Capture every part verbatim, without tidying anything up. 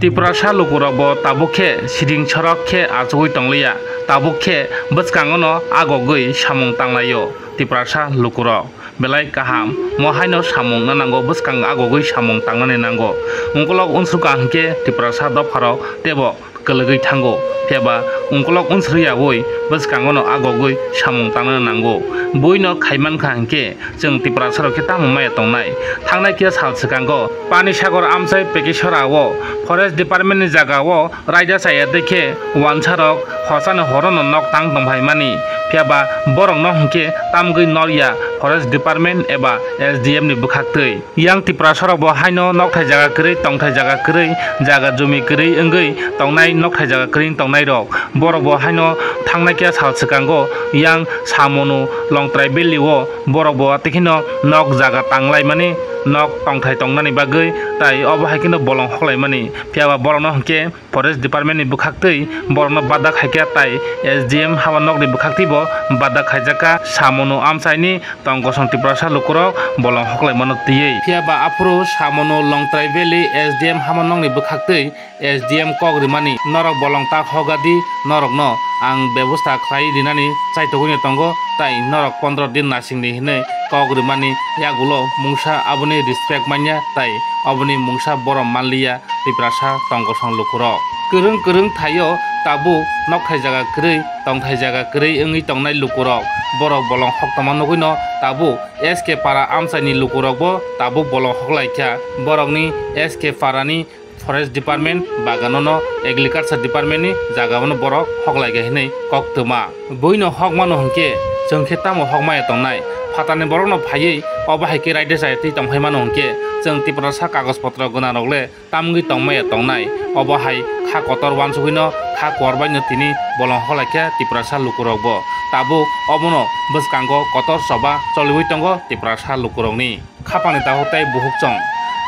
Tiprasa lukurokbo tabuk khe siding sorok khe achugwi tongliya, tabuk khe bwskangono agogwi samung tanglaio Tiprasa lukurok. Belai kaham, mo haino samung na nango, bwskang agogwi samung tangnani nango. Ungkolok unsukha hinkhe Tiprasa dopharok teibo kwlwgwi thango, phiyaba ungkolok unsriyaui bwskangono agogwi samung tangnani nango. Buino khaimankha hinkhe chwng Tiprasarok khe tamo maya tongnai? Thangnai kisa sal swkango Panisagar amchai Pekisora o Forest Department ni jaga o raida chaya tei khe wansarok hosani horono nok tang tongphaimani, phiyaba borokno hinkhe tamgwi norya Forest Department eba S D M ni bwkhaktwi. Yang Tiprasarokbo haino nokthai jaga kwrwi, tongthai jaga kwrwi, jaga jumi kwrwi wngwi tongnai, nokthai jaga kwrwi wng tongnairok. Borokbo haino thangnai khe sal swkango yang Samonu Longtrai Valley o borokbo tei kheno nok jaga tanglaimani, nok tongthai tongnani bagwi, tai obo hai kheno bolong hoklaimani. Phiyaba borokno hinkhe Forest Department ni bwkhaktwi borokno bada khaikha, tai S D M haba nokni bwkhaktwibo bada khaijakha. Samonu amchaini tong kosong Tiprasa lukurok bolong hoklaimano twiwi. Phiyaba aphuru Samonu Longtrai Valley S D M haba nokni bwkhaktwi S D M kok rimani, norok bolong tak hogadi, norokno ang bebosta khlai rinani chaitogwino tongo, tai norok pondro din nasingni hinwi kok rimani yagulo mungsa aboni respect manya, tai oboni mungsa borom manliya Tiprasa tong kosong lukurok. Kwrwng kwrwng thaio tabuk nokthai jaga kwrwi, tongthai jaga kwrwi wngwi tongnai lukurok. Borok bolong hoktoma nugwino tabuk S K para amchaini lukurokbo tabuk bolong hoklaikha. Borokni S K parani Forest Department baganono Agriculture Department ni jagao no borok hoklaikha hinwi kok twma. Buino hokmano hinkhe chwng khe tamo hokmaya tongnai? Phatarni borokno phaiwi obo hai khe raida chaya twi tongphaimano hinkhe chwng Tiprasa kagoj potro gwnangrok le tamgwi tongmaya tongnai? Obo hai kha kotor uansugwino kha kuar baino tini bolong hoklaikha Tiprasa lukurokbo. Tabuk obono bwskango kotor choba choliwi tongo Tiprasa lukurokni. Khapangni takhuk tei bukhuk chong.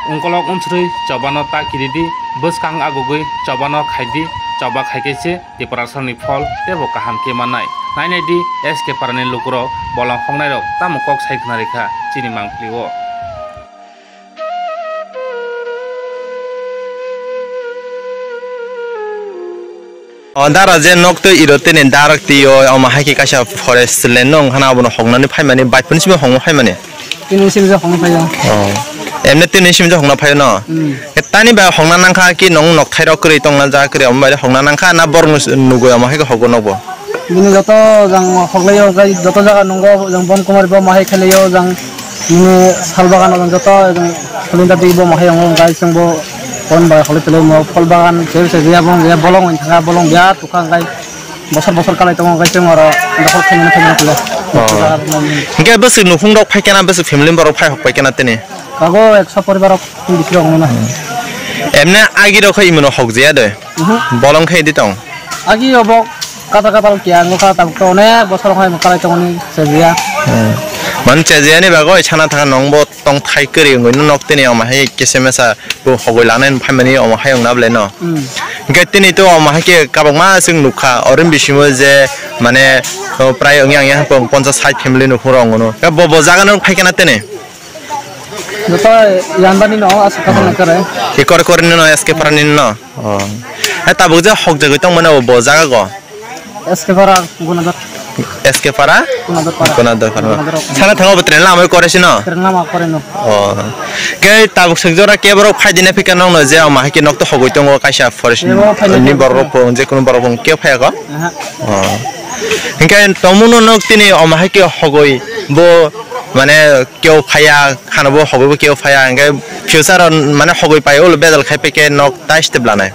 Ungkolok unsrwi chobano ta kiridi, bwskang agugwi chobano khaidi, choba khaikhe se Tiprasarokni phol teibo kaham khe mannai. Nainaidi S K parani lukurok bolong hoknairok tamo kok sai khna rikha chini mangpili o. O dara je nok twi iro tini darak twi o, omo hai khe kaisa forest land no wngkha na, abono hoknani phaimani, bai phone simi hokna phaimani. Tini simi je hokna phaio. O. Emne tini simi je hokna phaio no? Hmm. E tani bai hokna nangkha ki nong nok thairok kwrwi tongna jaga kwrwi, omo bai hokna nangkha na borok nugwi omo hai khe hokgo nokbo? Bini joto jang hoklaio, jai joto jaga nungo, jang Bon Kumar bo mohai khailaio, jang bini sal bagan o jang joto, jang Sulinda di bo mohai ongo, jang chwng bo bon bai hoklai tonglaimo, phol bagan se se je abo je bolong wng thanga, bolong biya tukha, jang bosor bosor kalai tongo, jang chwng oro dokhol khaimani khaimani khailai. Oh. Jaga rok nang. Hingke bwswk nukhung rok phai khe na, bwswk family borok phai hok pai khe na tini? Kago ekso poribar rok bisi rok wng na. Emne agi rok khe imano hok jaya de. Mhm. Bolong khe di tong. Agi obo kata kata kiya ngo kha tabuk to onek bosor hai kalai tongoni sejiya. Hmm. Man sejiya ni bagoi sana thang nong bo tong thai kwrwi wngwi nok tini omo hai kisa mesa bo hogoi lanai phaimani omo hai wngna bwlai no. Hmm. Hingke tini to omo hai khe kabangma chwng nukha orin bisingo je mane, o, prai wngya wngya pon-, ponchas sait family nukhung rok wngno. Bo bo jaga no phai khe na tini. Joto yandani no aswk kaisa nai kare. Ki kore kore no S K Parani no. Oh. Hai tabuk je hok jagwi tong mane bo jaga go. S K Para Gunadar. S K Para? Gunadar Para. Gunadar Para. Gunadar Para. Sana thango bo train lama kore sino. Train lama kore no. Oh. Ke tabuk sek jora ke borok phai dine phika nong no je ma hai ke nok to hogoi tongo kaisa forest ni borok phai ni je kono borok phai ke phai ko. Aha. Oh. Hingke tongmungno nok tini omo hai ke hogoi bo mane keo phaiya, khano bo hogoi bo keo phaiya, hingke future o mane hogoi pai ulo bedal khai peke nok tai step lanai.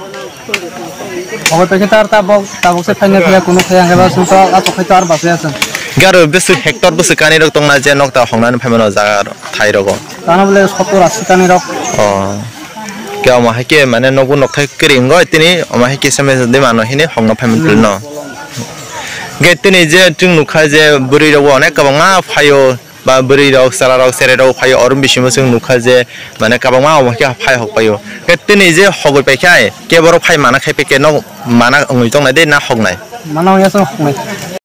Hogoi peke tar tabok, tabok se phaina phiya kunu phaiya, hingke ba sung to atok khai to ar bachai aswng. Garo bwswk hector bwswk kani rok tongna je nok ta hongnani phaimano jaga thai rogo. Tano bole sottor asi kani rok. Oh. Khe omo hai khe mane nogo nokthai kwrwi wngoi tini omo hai khe seme de mano hini hokno phaimani Hmm. Philno. Ge tini je chwng nukha je bwrwi rok bo onek kwbangma phaio ba bwrwi rok chwla rok cherai rok phaio oro bisingo chwng nukha je mane kwbangma omo khe phai hok phaio. Ge tini je hogoi pai khai kebo rok phai mana khai pai khe no mana wngwi tongnai de na hoknai? Mana wngya chwng hoknai.